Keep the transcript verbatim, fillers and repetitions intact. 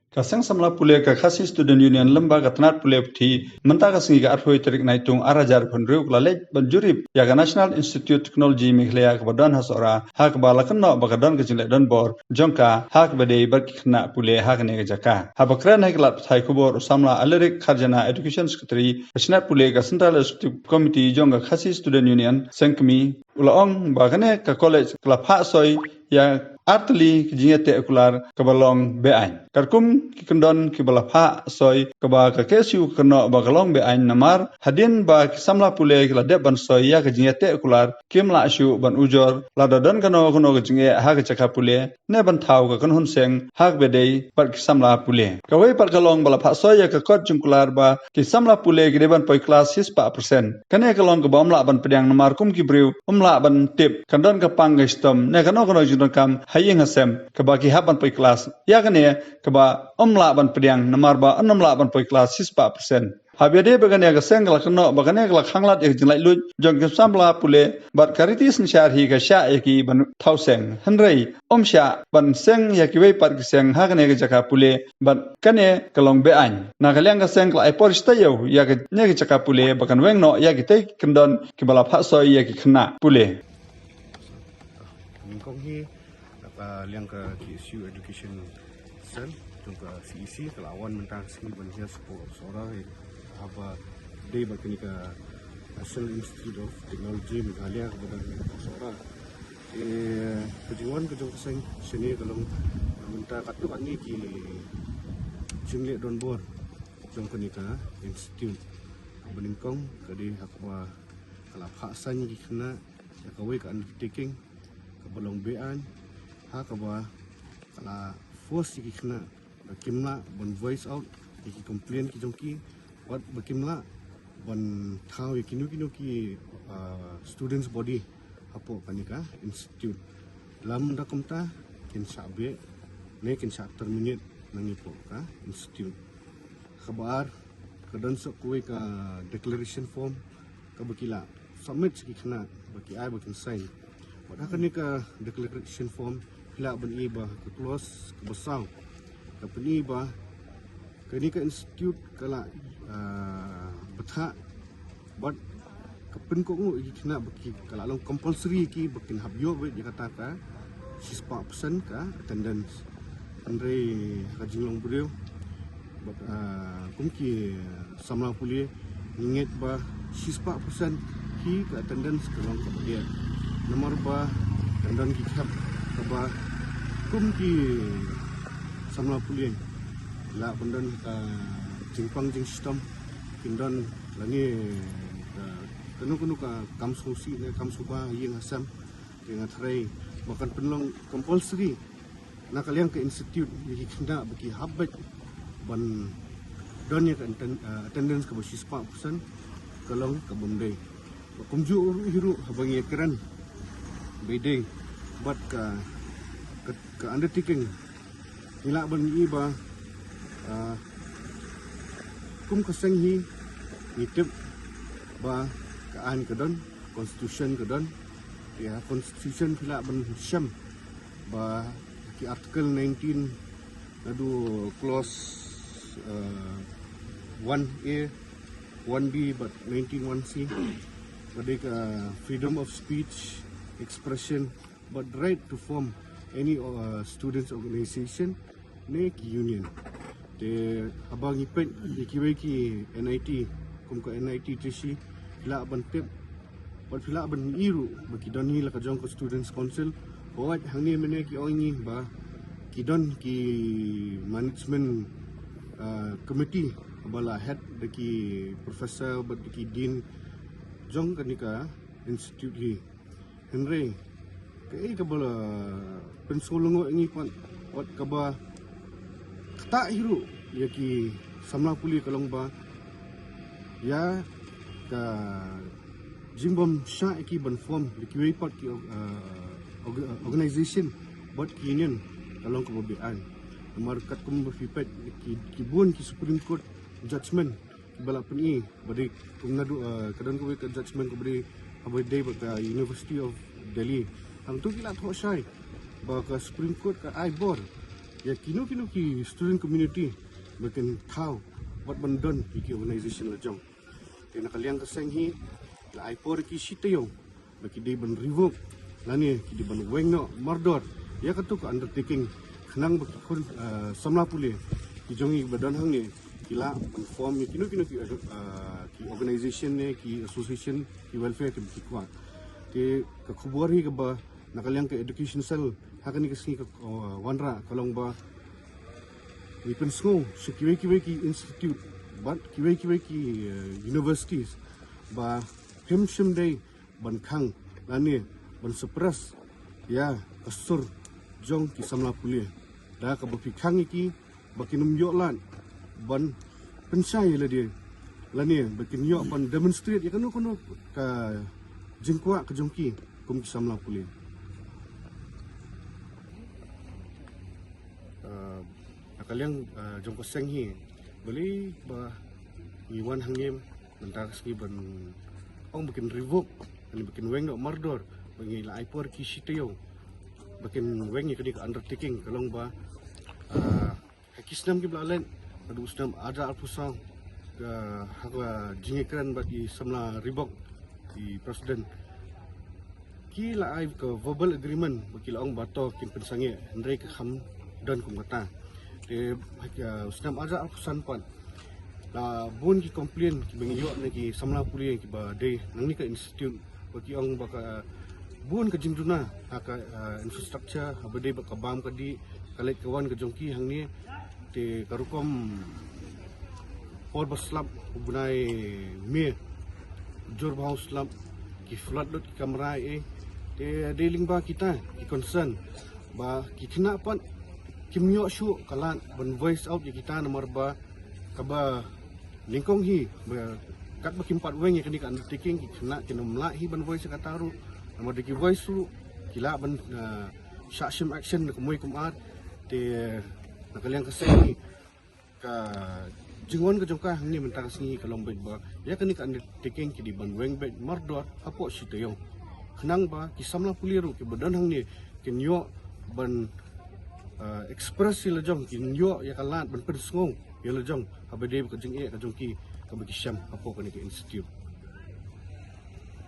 Ka seng samla pule ka Khasi Student Union lem bad ka tnat pule puthi mynta ka sngi ka arphew tarik Naitung ar hajar arphew hynriew ka la leit ban jurip ïa ka National Institute Technology Meghalaya kaba don ha Sohra, ha kaba la kynnoh ba ka don ka jingleh donbor jong ka ha kaba dei bad ki khynnah pule ha kane ka jaka. Haba kren ha ki lad pathai khubor u samla Alaric Kharjana, Education Secretary ka tnat pule ka Central Executive Committee jong ka Khasi Student Union, seng kmie, u la ong ba kane ka college ka la phah soi ïa ar tylli ka jingïateh kular kaba long be-aiñ. Katkum ki kyndon kiba la phah soi kaba ka K S U ka kynnoh ba ka long be-aiñ namar hadien ba ki samla pule ki la dep ban soi ïa ka jingïateh kular kim lah shuh ban ujor lada don kano kano ka jingeh ha ka jaka pule ne ban thaw ka kynhun seng ha kaba dei bad ki samla pule. Kawei pat ka long ba la phah soi ïa ka kot jingkular ba ki samla pule ki dei ban poi klas shispah percent. Kane ka long kaba ym lah ban pdiang namar kum ki briew ym lah ban tip kan don ka pang ka shitom ne kano kano jingdonkam ha ïing ha sem kaba ki hap ban poi klas ïa kane kaba ym lah ban pdiang namar ba ym lah ban poi klas shispah percent. Haba ïadei bad kane ka seng ka la kynnoh ba kane ka la khanglad ïa ka jinglaitluid jong ki samla pule bad ka riti synshar hi ka shah ïa ki ban thaw seng. Hynrei ym shah ban seng ïa kiwei pat ki seng ha kane ka jaka pule bad kane ka long be-aiñ. Na ka liang ka seng ka la ai por shi taïew ïa kane ka jaka pule ba kan weng noh ïa kitei ki kyndon kiba la phah soi ïa ki khynnah pule. Nyngkong hi, na ka liang ka K S U Education Cell jong ka C E C ka la wan mynta ka sngi ban hiar sha Sohra, eh, haba dei bad kane ka National Institute of Technology Meghalaya kaba don ha Sohra. Eh, ka jingwan ka jong ka seng shane ka long mynta katto katne ki jingleh donbor jong kane ka institute. Kaba nyngkong ka dei ha kaba ka la phah saiñ ïa ki khynnah ïa kawei ka undertaking kaba long be-aiñ, ha kaba ka la force ïa ki khynnah ba kim lah ban voice out ïa ki complaint ki jong ki, bad ba kim lah ban thaw ïa kino kino ki, ah, students body hapoh kane ka institute. Lada kumta kin shah beh ne kin shah terminate nangne hapoh ka institute. Kaba ar, ka don sa kawei ka declaration form kaba ki la submit sha ki khynnah ba ki ai ba kin sign. Bad ha kane ka declaration form phi lah ban i ba ka clause kaba saw ka pyni ba kane ka institute ka la, ah, bthah bad ka pynkohnguh ïa ki khynnah ba ki, ka la long compulsory ïa ki ba kin hap ïoh beit ïa kata ka shispah percent ka attendance. Hynrei ha ka jinglong briew bad, ah, kum ki samla pule ngi ngeit ba shispah percent hi ka attendance ka long kaba biang. Namar ba kan don ki khep kaba kum ki samla pule lah ban don ka jingpang jingshitom, kin don lane, ah, kano kano ka kam sngewsih ne kam sngewbha ha ïing ha sem. Te nga tharai ba kan pynlong compulsory na ka liang ka institute ïa ki khynnah ba ki hap beit ban don ïa ka atten-, ah, attendance kaba shispah percent ka long kaba ym dei. Bad kumjuh ruh hi ruh haba ngi ïakren ba ïadei bad ka, ka, ka undertaking, ngi lah ban i ba, ah, kum ka seng hi ngi tip ba ka aiñ ka don, constitution ka don. Ïa constitution phi lah ban shem ba ki article nineteen naduh clause, uh, one A, one B bad nineteen one C, ba dei ka freedom of speech, expression bad right to form any, uh, students organization ne ki union. Te haba ngi peit ïa kiwei ki N I T, kum ka N I T Trichy, phi lah ban tip bad phi lah ban i ruh ba ki don hi la ka jong ka Students Council. Hooid, hangne mynne ki ong ïa ngi ba ki don ki management, ah, committee ba la head da ki professor bad da ki dean jong kane ka institute hi. Hynrei kaei kaba la pynsngewlyngngoh ïa ngi pat, wat kaba ktah hi ruh ïa ki samla pule ka long ba ïa ka jingbym shah ïa ki ban form da kiwei pat ki, uh, org-, uh, organization bad ki union ka long kaba be-aiñ. Namar katkum ba phi peit ki, ki bun ki Supreme Court judgment ba la pyni ba dei kum naduh, uh, ka don kawei ka judgment kaba dei, kaba dei bad ka University of Delhi. Hangto ki la thoh shai ba ka Supreme Court ka ai bor ïa kino kino ki student community ba kin thaw bad ban don ïa ki organization la jong. Te na ka liang ka seng hi la ai por ki shi taïew ba ki dei ban revoke lane ki dei ban weng noh mardor ïa kato ka undertaking, khnang ba ki khun, eh, samla pule ki jong ngi ba don hangne ki lah ban form ïa kino kino ki, eh, ki organization ne ki association, ki welfare ki, ki kwah. Te ka khubor hi kaba na ka liang ka education cell ha kane ka sngi ka, eh, wanrah ka long ba ngi pynsngew sha kiwei kiwei ki institute bad kiwei kiwei ki, eh, universities ba phim shym dei ban khang lane ban suppress ïa ka sur jong ki samla pule. Da kaba phi khang ïa ki ba kin ym ïoh lad ban pynshai ïa lade lane ba kin ïoh ban demonstrate ïa kano kano ka jingkwah ka jong ki kum ki samla pule. Ah, na ka liang, ah, jong ka seng hi, balei ba ngi wan hangne mynta ka sngi ban ong ba kin revoke, lane ba kin weng noh mardor, ba ngi la ai por ki shi taïew ba kin weng ïa kane ka undertaking, ka long ba, ah, ha ki snem kiba la leit, naduh u snem arhajar arphew saw, ka, ha ka jingïakren bad i samla Reebok, i president, ki la ai ka verbal agreement ba ki la ong ba to kin pynsangeh, hynrei ka kham don kum kata. Te ha ka snem arhajar arphew san pat la bun ki complain kiba ngi ïoh na ki samla pule kiba dei nangne ka institute, ba ki ong ba ka bun ka jingduna ha ka, ah, infrastructure, haba dei ba ka bam ka dih, ka leit ka wan ka jong ki hangne. Te ka rukom por ba slap u bnai May, jur bha u slap, ki flood lut ki kamra, eh. Te dei lyngba kita ki concern ba ki khynnah pat kim ïoh shuh ka lad ban voice out ïa kita, namar ba kaba nyngkong hi ba katba kim pat weng ïa kane ka undertaking, ki khynnah kin ym lah hi ban voice ïa kata ruh, namar da ki voice ruh ki lah ban, ah, shah shim action na kumwei kum ar. Te na ka liang ka seng hi, ka jingwan ka jong ka hangne mynta ka sngi ka long beit ba ïa kane ka undertaking ki dei ban weng beit mardor hapoh shi taïew, khnang ba ki samla pule ruh kiba don hangne kin ïoh ban, ah, express ïa la jong, kin ïoh ïa ka lad ban pynsngew ïa la jong haba dei ba ka jingeh ka jong ki kaba ki shem hapoh kane ka institute.